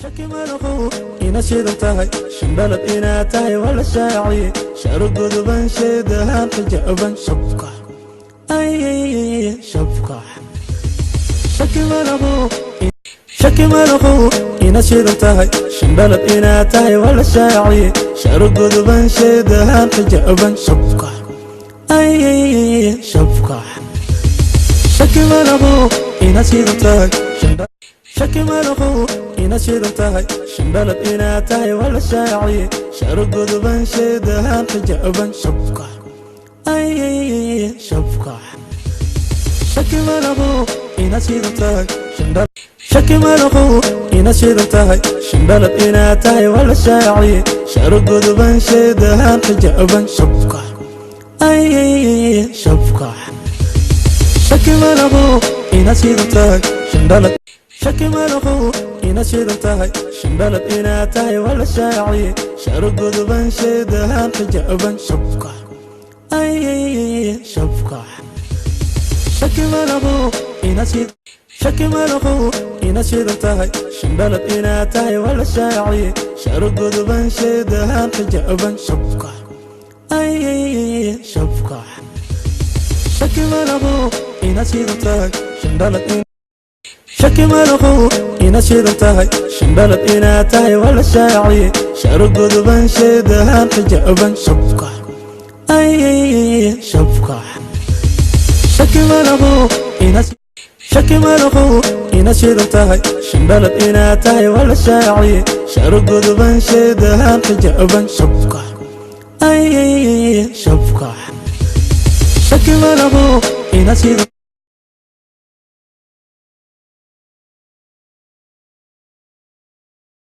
Shaki malaho inaad shidan tahay, shandhalad inaad tahay waa la shaaciye. Sharo godoban, sheedahan xijaaban, shabka ay shabka. Shaki malaho, shaki malaho inaad shidan tahay, shandhalad inaad tahay waa la shaaciye. Sharo godoban, sheedahan xijaaban, shabka ay shabka. Shaki malaho inaad shidan tahay, shaki malaho inaad shidan tahay, shandhalad inaad tahay waa la shaaciye. Sharo godoban, sheedahan xijaaban, shabka ay shabka. Shaki malaho inaad shidan tahay, shaki malaho inaad shidan tahay, shandhalad inaad tahay waa la shaaciye. Sharo godoban, sheedahan xijaaban, shabka ay shabka. Shaki malaho inaad shidan tahay, shandhalad, shaki malaho inaad shidan tahay, shandhalad inaad tahay waa la shaaciye. Sharo godoban, sheedahan xijaaban, shabka ay shabka. Shaki malaho inaad shid, shaki malaho inaad shidan tahay, shandhalad inaad tahay waa la shaaciye. Sharo godoban, sheedahan xijaaban, shabka ay shabka. Shaki malaho inaad shidan tahay, shandhalad, shaki malaho inaad shidan tahay, shandhalad inaad tahay waa la shaaciye. Sharo godoban, sheedahan xijaaban, shabka ay shabka. Shaki malaho inaad, shaki malaho inaad shidan tahay, shandhalad inaad tahay waa la shaaciye. Sharo godoban, sheedahan xijaaban, shabka ay shabka. Shaki malaho inaad shidan